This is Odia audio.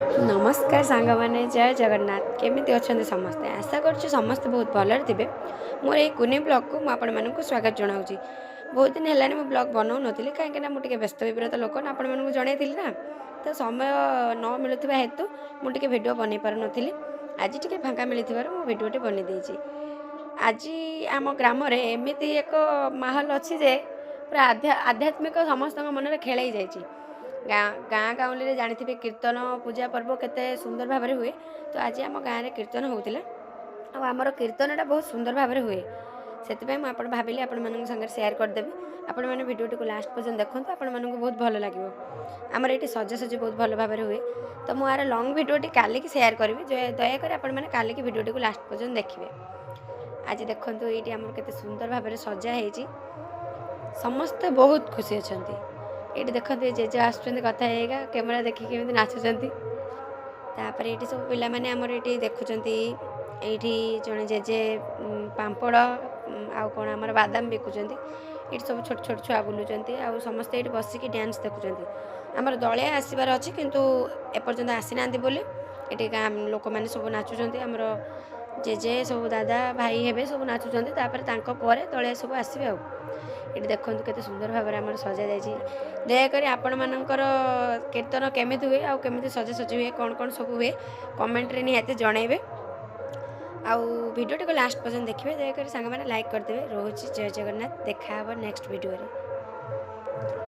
ନମସ୍କାର ସାଙ୍ଗମାନେ, ଜୟ ଜଗନ୍ନାଥ। କେମିତି ଅଛନ୍ତି ସମସ୍ତେ? ଆଶା କରୁଛି ସମସ୍ତେ ବହୁତ ଭଲରେ ଥିବେ। ମୋର ଏଇ କୁନି ବ୍ଲଗ୍କୁ ମୁଁ ଆପଣମାନଙ୍କୁ ସ୍ୱାଗତ ଜଣାଉଛି। ବହୁତ ଦିନ ହେଲାଣି ମୁଁ ବ୍ଲଗ୍ ବନାଉନଥିଲି, କାହିଁକିନା ମୁଁ ଟିକେ ବ୍ୟସ୍ତ ବିବ୍ରତ ଲୋକ ନା, ଆପଣମାନଙ୍କୁ ଜଣାଇଥିଲି ନା। ତ ସମୟ ନ ମିଳୁଥିବା ହେତୁ ମୁଁ ଟିକେ ଭିଡ଼ିଓ ବନେଇ ପାରୁନଥିଲି। ଆଜି ଟିକେ ଫାଙ୍କା ମିଳିଥିବାରୁ ମୁଁ ଭିଡ଼ିଓଟି ବନେଇ ଦେଇଛି। ଆଜି ଆମ ଗ୍ରାମରେ ଏମିତି ଏକ ମାହୋଲ ଅଛି ଯେ ପୁରା ଆଧ୍ୟାତ୍ମିକ ସମସ୍ତଙ୍କ ମନରେ ଖେଳେଇ ଯାଇଛି। ଗାଁ ଗାଁ ଗାଉଁଲିରେ ଜାଣିଥିବେ, କୀର୍ତ୍ତନ ପୂଜା ପର୍ବ କେତେ ସୁନ୍ଦର ଭାବରେ ହୁଏ। ତ ଆଜି ଆମ ଗାଁରେ କୀର୍ତ୍ତନ ହେଉଥିଲା ଆଉ ଆମର କୀର୍ତ୍ତନଟା ବହୁତ ସୁନ୍ଦର ଭାବରେ ହୁଏ। ସେଥିପାଇଁ ମୁଁ ଆପଣ ଭାବିଲି ଆପଣମାନଙ୍କ ସାଙ୍ଗରେ ସେୟାର କରିଦେବି। ଆପଣମାନେ ଭିଡ଼ିଓଟିକୁ ଲାଷ୍ଟ ପର୍ଯ୍ୟନ୍ତ ଦେଖନ୍ତୁ, ଆପଣମାନଙ୍କୁ ବହୁତ ଭଲ ଲାଗିବ। ଆମର ଏଇଠି ସଜାସଜି ବହୁତ ଭଲ ଭାବରେ ହୁଏ। ତ ମୁଁ ଆର ଲଙ୍ଗ୍ ଭିଡ଼ିଓଟି କାଲିକି ସେୟାର କରିବି। ଦୟାକରି ଆପଣମାନେ କାଲିକି ଭିଡ଼ିଓଟିକୁ ଲାଷ୍ଟ ପର୍ଯ୍ୟନ୍ତ ଦେଖିବେ। ଆଜି ଦେଖନ୍ତୁ, ଏଇଠି ଆମର କେତେ ସୁନ୍ଦର ଭାବରେ ସଜା ହେଇଛି। ସମସ୍ତେ ବହୁତ ଖୁସି ଅଛନ୍ତି। ଏଇଠି ଦେଖନ୍ତୁ, ଏ ଜେଜେ ଆସୁଛନ୍ତି କଥା ହେଇକା, କ୍ୟାମେରା ଦେଖିକି କେମିତି ନାଚୁଛନ୍ତି। ତାପରେ ଏଇଠି ସବୁ ପିଲାମାନେ ଆମର ଏଇଠି ଦେଖୁଛନ୍ତି। ଏଇଠି ଜଣେ ଜେଜେ ପାମ୍ପଡ଼ ଆଉ କ'ଣ ଆମର ବାଦାମ ବିକୁଛନ୍ତି। ଏଇଠି ସବୁ ଛୋଟ ଛୋଟ ଛୁଆ ବୁଲୁଛନ୍ତି ଆଉ ସମସ୍ତେ ଏଇଠି ବସିକି ଡ୍ୟାନ୍ସ ଦେଖୁଛନ୍ତି। ଆମର ଦଳିଆ ଆସିବାର ଅଛି, କିନ୍ତୁ ଏପର୍ଯ୍ୟନ୍ତ ଆସିନାହାନ୍ତି ବୋଲି ଏଠି ଗାଁ ଲୋକମାନେ ସବୁ ନାଚୁଛନ୍ତି। ଆମର ଜେଜେ ସବୁ, ଦାଦା ଭାଇ ହେବେ, ସବୁ ନାଚୁଛନ୍ତି। ତାପରେ ତାଙ୍କ ପରେ ଦଳିଆ ସବୁ ଆସିବେ। ଆଉ ଏଠି ଦେଖନ୍ତୁ, କେତେ ସୁନ୍ଦର ଭାବରେ ଆମର ସଜାଯାଇଛି। ଦୟାକରି ଆପଣମାନଙ୍କର କୀର୍ତ୍ତନ କେମିତି ହୁଏ ଆଉ କେମିତି ସଜାସଜି ହୁଏ, କ'ଣ କ'ଣ ସବୁ ହୁଏ, କମେଣ୍ଟରେ ନିହାତି ଜଣାଇବେ। ଆଉ ଭିଡ଼ିଓଟିକୁ ଲାଷ୍ଟ ପର୍ଯ୍ୟନ୍ତ ଦେଖିବେ। ଦୟାକରି ସାଙ୍ଗମାନେ ଲାଇକ୍ କରିଦେବେ। ରହୁଛି, ଜୟ ଜଗନ୍ନାଥ। ଦେଖା ହେବ ନେକ୍ସଟ ଭିଡ଼ିଓରେ।